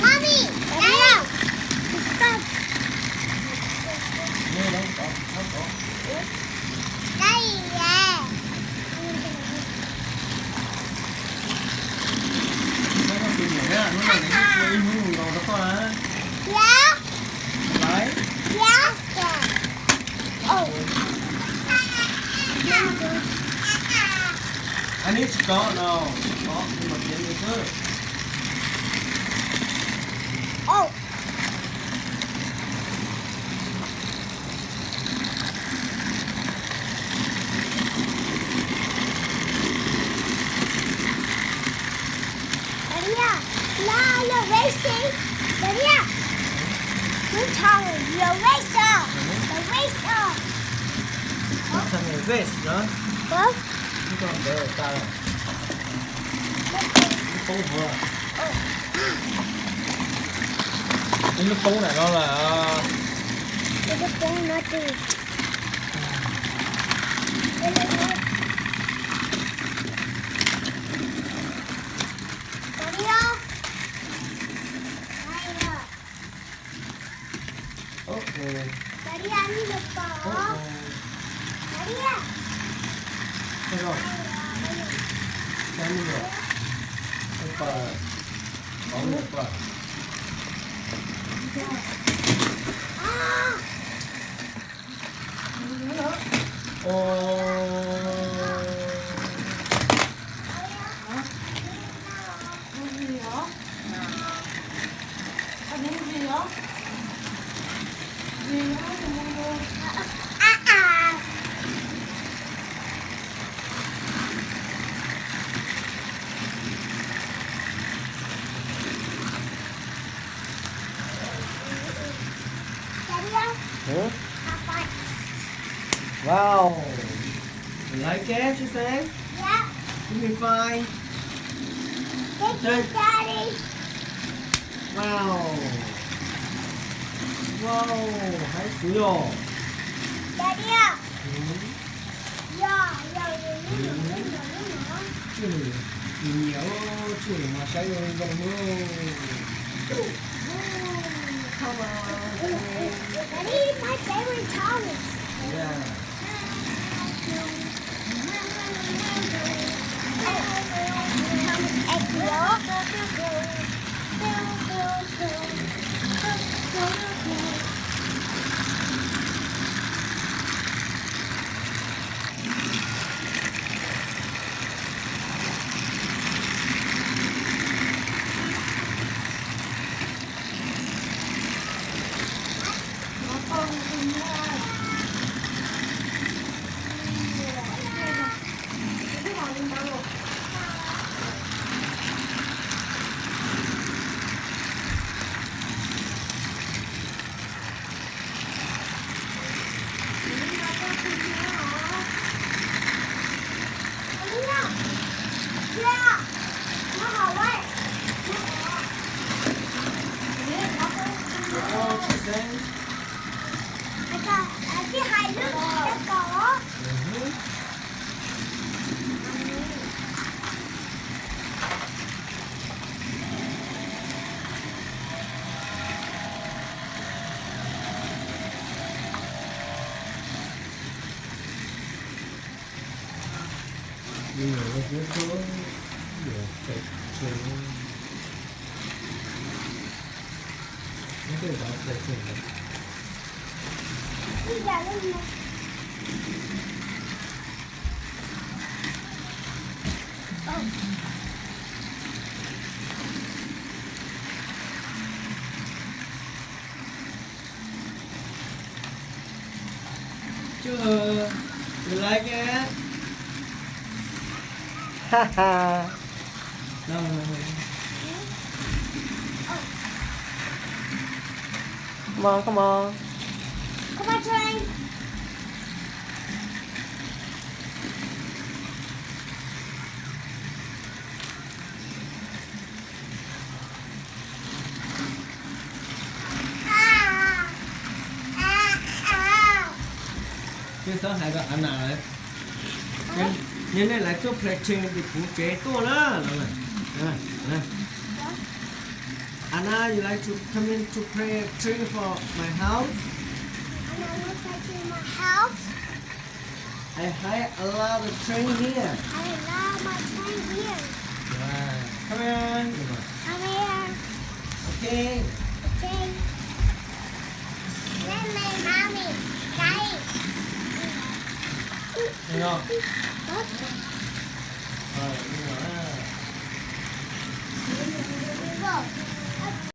Mommy, Dad, Daddy, yeah. Ib hnub nkaus rau koj na. Yes. Yes. Yes. Oh. Hnub tsis tau no, tsis tau, mas tiav li xwb. Oh. Daddy, no, you're racing. Daddy, you're tall, you're racer. You're racer. You're tall, you're race, no? Hả? Ib co ntawd tag, ib lub poob hauv, ib lub poob ntawm no lawm. Ib lub poob no twg? Daddy, Daddy, I need a ball. Daddy. Hold on. Stand up. Hold on. Hold on. Ah. Ôi. Hả? Cái gì hả? Anh uống gì hả? Gì hả? Tôi mua luôn. Daddy, huh? Papa. Wow. You like it, you say? Yeah. Give me five. Thank you, Daddy. Wow. Wow, hais xwb os. Daddy. Ừ. Tsis nyiam, tsis nyiam mas saib zoo zoo. Daddy, my favorite Thomas. Yeah. Thomas Echo. You like it? Ha ha. No, no, no. Come on, come on. Come on, Trey. Twb xav hais rau Anna lawm. Nyob nej lawv tuaj play train tim kuv tsev tuaj na. Anna, you like to come in to play train for my house? I want to play train my house. I have a lot of train here. I love my train here. Wow. Come here. Come here. Okay. Okay. Let me, mommy, daddy. Được không? Huh?